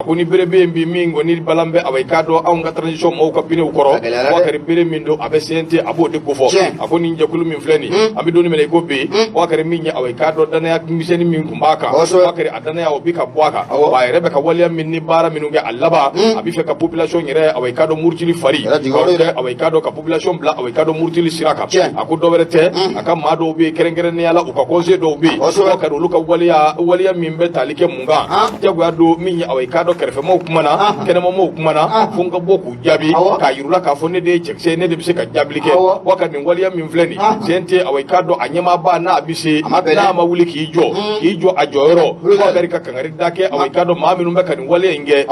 A ko ni bere bɛ yen bi min kɔni balan bɛ, awa, i k'a dɔn anw ka transition maaw ka pinew kɔrɔ. A gɛlɛyara dɛ. Bubakari, bere min don, a bɛ CNT, a b'o de kofɔ. A ko nin jɛkulu min filɛ nin, an bɛ don min na i ko bi, Bubakari, min ye, awa, i k'a dɔn danaya misɛnnin min tun b'a kan, Bubakari, a danaya o bi ka bɔ a kan. Wa a yɛrɛ bɛ ka waleya min ni baara minnu kɛ, a laban a bɛ fɛ ka population yɛrɛ, awa, i k'a dɔn murutili fari, Kɛra jigiyɔrɔ ye dɛ. awa, i k'a dɔn ka population bila, awa, i k'a dɔn murutili sira kan. A ko dɔ wɛrɛ tɛ, a ka maa dɔw bɛ yen, kɛrɛnkɛrɛnnenya la u ka conseil dɔw bɛ yen, Bubakari, olu ka waleya min bɛ tali kɛ mun kan, jagoya don min ye, awa, i k'a dɔn kɛrɛfɛmaw kumana, kɛnɛmamaw kumana, fo n ka bɔ k'u jaabi k'a yir'u la k'a fɔ ne de ye cɛkisɛ ye, ne de bɛ se ka jaabili kɛ. Bubakari, nin waleya min filɛ nin, CNT, awa, i k'a dɔn a ɲɛmaaba n'a bɛ se, A ma bɛn dɛ. n'a ma wuli k'i jɔ a jɔyɔrɔ, Bubakari, ka kangari da kɛ, awa, i k'a dɔn maa minnu bɛ ka nin waleya in kɛ,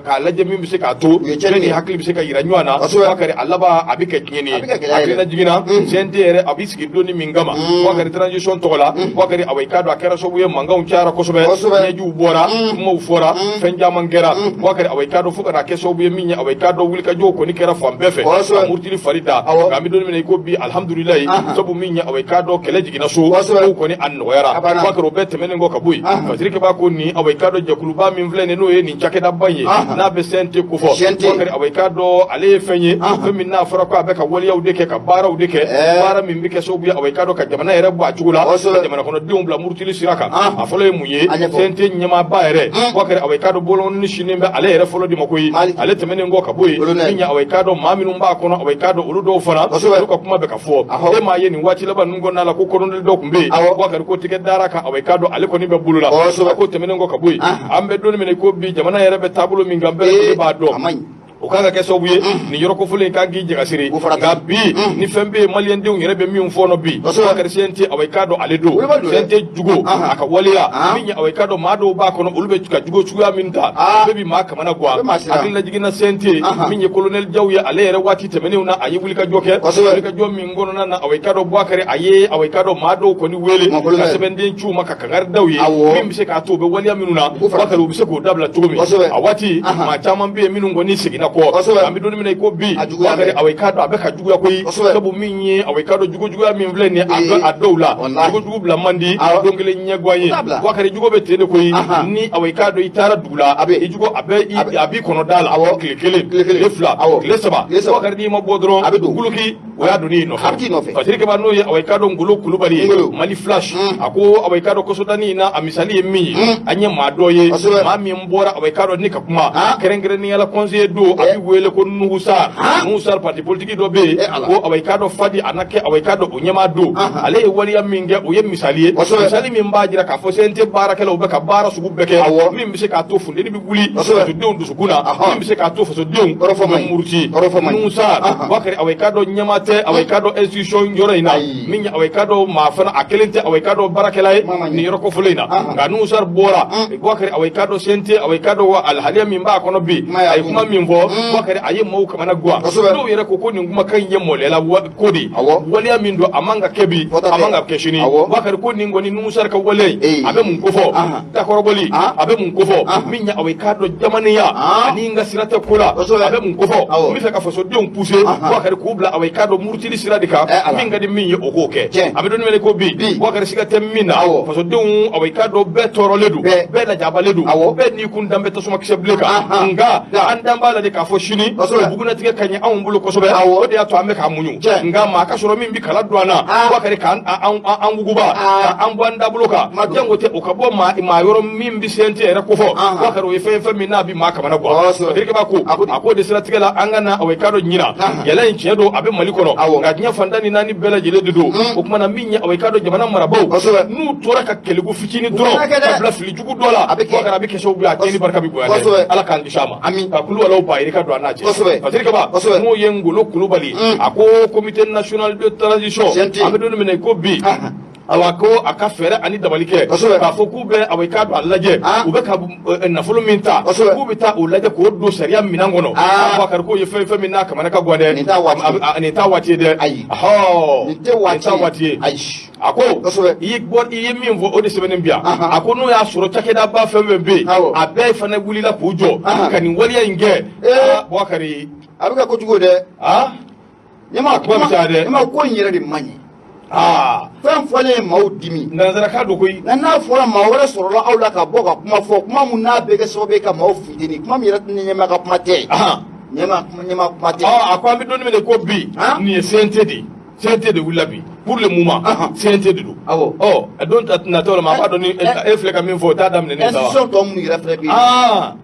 k'a lajɛ min bɛ se k'a to U ye tiɲɛni bɛɛ ni kɛ. hakili bɛ se ka yira ɲɔgɔn na. Bubakari, a laban a bɛ kɛ tiɲɛni ye. A bɛ kɛ gɛlɛya ye dɛ. Hakilina jiginna, CNT yɛrɛ a bɛ sigi donni min kama, Bubakari, transition tɔgɔ la, Bubakari, awa, i k'a dɔn a kɛra sababu ye mankanw cayara kosɛbɛ, ɲɛjiw bɔra, kumaw fɔra, fɛn caman kɛra. Bubakari, awa, i k'a dɔn fo ka n'a kɛ sababu ye min ye, awa, i k'a dɔn wulikajɔw kɔni kɛra fan bɛɛ fɛ ka murutili fari da. Nka an bɛ don min na i ko bi, alihamudulilayi, sabu min ye, awa, i k'a dɔn kɛlɛ jiginna so, kow kɔni a nɔgɔyara. A banna. Bubakari, o bɛɛ tɛmɛnen kɔ ka bɔ yen, Fasiri Keba ko nin, awa, i k'a dɔn jɛkuluba min filɛ nin, n'o ye nin cakɛdaba in ye, n'a bɛ CNT kofɔ, CNT. Bubakari, awa, i k'a dɔn ale ye fɛn ye, fɛn min n'a fɔra ko a bɛ ka waleyaw de kɛ, ka baaraw de kɛ, baara min bɛ kɛ sababu ye, awa, i k'a dɔn ka jamana yɛrɛ bɔ a cogo la, ka jamana kɔnɔdenw bila murutili sira kan. A fɔlɔ ye mun ye? A ɲɛfɔ. CNT ɲɛmaaba yɛrɛ, Bubakari, awa, i k'a dɔn bolokɔni sinnen bɛ ale yɛrɛ fɔlɔ de ma koyi. Mali. Ale tɛmɛnen kɔ ka bɔ yen, Colonel. min ye, awa, i k'a dɔn maa minnu b'a kɔnɔ, awa, i k'a dɔn olu dɔw fana, olu ka kuma bɛ ka fɔ. E m'a ye nin waati laban ninnu kɔnɔna la ko colonel dɔ tun bɛ yen, Bubakari, ko tigɛ dara kan, awa, i k'a dɔn ale kɔni bɛ bolo la. A ko tɛmɛnen kɔ ka bɔ yen, an bɛ don min na i ko bi, jamana yɛrɛ bɛ taabolo min kan, bɛɛ lajɛlen b'a dɔn. A man ɲi. O kan ka kɛ sababu ye nin yɔrɔ kofɔlen in kan k'i jagasiri. O fara Nka bi ni fɛn bɛ yen, maliyɛndenw yɛrɛ bɛ min fɔ nɔ bi, Bubakari, CNT, awa, i k'a dɔn ale don. Wulibali don dɛ. CNT jugo, a ka waleya min ye, awa, i k'a dɔn maa dɔw b'a kɔnɔ, olu bɛ ka jugo suguya min ta, bɛɛ bi maa kamana A bɛ maa gan. siran. Hakili lajiginna, CNT min ye colonel Jaw ye, ale yɛrɛ waati tɛmɛnenw na, a ye wulikajɔ kɛ, wulikajɔ min kɔnɔna na, awa, i k'a dɔn Bubakari, a ye, awa, i k'a dɔn maa dɔw kɔni wele Ma ka colonel. sɛbɛnden ci u ma ka kangari daw ye, min bɛ se k'a to u bɛ waleya minnu na, U fara. Bubakari, u bɛ se k'o dabila cogo min. A waati maa caman bɛ yen minnu kɔni seginna kɔ. An bɛ don min na i ko bi, A juguya Bubakari, bɛ. awa, i k'a dɔn a bɛ ka juguya koyi. Sabu min ye, awa, i k'a dɔn jugujuguya min filɛ nin ye, a dɔ a dɔw la, jugujugu bila man di, don kelen ɲɛguwan ye. O t'a bila. Bubakari, jugo bɛ ten de koyi. Ni, awa, i k'a dɔn i taara dugu la, A bɛ. i jugo a bɛ A bɛ. a b'i kɔnɔ da la tile kelen, Tile kelen. tile 2, tile 3. Tile 3. Bubakari, n'i ma bɔ dɔrɔn, A bɛ don. Guluki o y'a donni nɔfɛ. A bɛ t'i nɔfɛ. Fasiri Keba, n'o ye, awa, i k'a dɔn Ngolo Kulubali ye, Ngolo. Mali Flash, a ko, awa, i k'a dɔn kɔsɔdani in na, a misali ye min ye, an ye maa dɔ ye, maa min bɔra, awa, i k'a dɔn ni ka kuma, kɛrɛnkɛrɛnnenya la conseiller don, a bɛ wele ko Nuhu Sar. Nuhu Sar, parti politique dɔ bɛ yen Eh, Ala. ko, awa, i k'a dɔn Fadi a na kɛ, awa, i k'a dɔn o ɲɛmaa don. Ale ye waleya min kɛ, o ye misali ye, misali min b'a jira k'a fɔ CNT baarakɛlaw bɛ ka baara sugu bɛɛ kɛ min bɛ se k'a to funteni bɛ wuli fasodenw dusukun na, min bɛ se k'a to fasodenw Kɔrɔfɔ man bɛ ɲi. muruti. Kɔrɔfɔ man ɲi. Nuhu Sar, Bubakari, awa, i k'a dɔn ɲɛmaa tɛ, awa, i k'a dɔn institution yɔrɔ in na, min ye, awa, i k'a dɔn maa fana a kelen tɛ, awa, i k'a dɔn baarakɛla ye Kuma man ɲi. nin yɔrɔ kofɔlen in na. Nka Nuhu Sar bɔra, Bubakari, awa, i k'a dɔn CNT, awa, i k'a dɔn wa alihaliya min b'a kɔnɔ bi, Kuma y'a a ye kun. kuma min fɔ, Bubakari, a ye maaw kamana gan. Dɔw yɛrɛ ko ko nin kumakan in ye mɔlɛla ko de ye, waleya min don, a man ka kɛ bi, Fɔta a man tɛ. ka kɛ sini. Bubakari ko nin kɔni Nuhu Sar ka waleya in, a bɛ mun kofɔ? Dakɔrɔbɔli. A bɛ mun kofɔ? Min ye, awa, i k'a dɔn jamanenya ani n ka sira tɛ ko la, a bɛ mun kofɔ? N bɛ fɛ ka fasodenw pousser, Bubakari, k'u bila, awa, i k'a dɔn murutili sira de kan. Eh, Ala. Min ka di min ye, o k'o kɛ. A bɛ don min na i ko bi, Bi. Bubakari, siga tɛ min na, fasodenw, awa, i k'a dɔn bɛɛ tɔɔrɔlen don, Bɛɛ. bɛɛ lajabalen don, bɛɛ n'i kun dan bɛ tasumakisɛ bilen kan. Nka an dan b'a la de k'a fɔ sini o bugunnatigɛ ka ɲi anw bolo kosɛbɛ. O de y'a to an bɛ k'a muɲu. Nka maa ka sɔrɔ min bɛ kala don an na, Bubakari, k'an an wuguba, k'an bɔ an dabolo kan, Ma don. jango tɛ o ka bɔ maa yɔrɔ min bɛ CNT yɛrɛ kofɔ, Bubakari, o ye fɛn ye, fɛn min n'a bɛ maa kamana gan. Fasiri ko A ko di? a k'o de siratigɛ la, an ka na, awa, i k'a dɔn ɲina yɛlɛ in, tiɲɛ don, a bɛ Mali kɔnɔ, nka diɲɛ fantan ni naani bɛɛ lajɛlen de don. O kumana min ye, awa, i k'a dɔn jamana marabaaw n'u tora ka kɛlɛko fitinin dɔrɔn kana kɛ dɛ. ka bila fili jugu dɔ la, A bɛ kɛ. Bubakari, a bɛ kɛ sababu ye a tiɲɛni barika bɛ bonya dɛ. Ala k'an kisi a ma. Ka kulu walaw ba yirika don an n'a cɛ. Fasiri Kaba, n'o ye Ngolo Kulubali, a ko comité national de transition, CNT. an bɛ don min na i ko bi, awa, ko a ka fɛɛrɛ ani dabali kɛ k'a fɔ k'u bɛ, awa, i k'a dɔn a lajɛ u bɛ ka nafolo min ta, k'u bɛ taa o lajɛ k'o don sariya minɛn kɔnɔ. Bubakari, k'o ye fɛn fɛn min n'a kamana ka gan dɛ. Nin t'a waati ye. Nin t'a waati ye dɛ. Ayi. Ɔhɔ, Nin tɛ waati nin t'a waati ye. Ayi. A ko i ye bɔ, i ye min fɔ, o de sɛbɛnnen bi yan. A ko n'o y'a sɔrɔ cakɛdaba fɛn fɛn bɛ yen, a bɛɛ fana wulila k'u jɔ ka nin waleya in kɛ. Aa, Bubakari, A bɛ kɛ kojugu ye dɛ. Aa, Ɲɛma kuma bɛ caya dɛ. Ɲɛma, ko in yɛrɛ de man ɲi. Fɛn fɔlen ye maaw dimi. Nanzarakan don koyi. Nka n'a fɔra maa wɛrɛ sɔrɔla aw la ka bɔ ka kuma fɔ, kuma mun n'a bɛ kɛ sababu ye ka maaw funteni, kuma min yɛrɛ tɛ ɲɛmaa ka kuma tɛ, ɲɛmaa kuma tɛ. A ko an bɛ don min na ko bi, nin ye CNT de ye, CNT de wulila bi pour le moment. CNT de don. Awɔ. Ɔ, don nataw la, maa b'a dɔn ni e filɛ ka min fɔ, o t'a daminɛ ne sa wa. Institution tɔ minnu yɛrɛ fɛnɛ bɛ yen.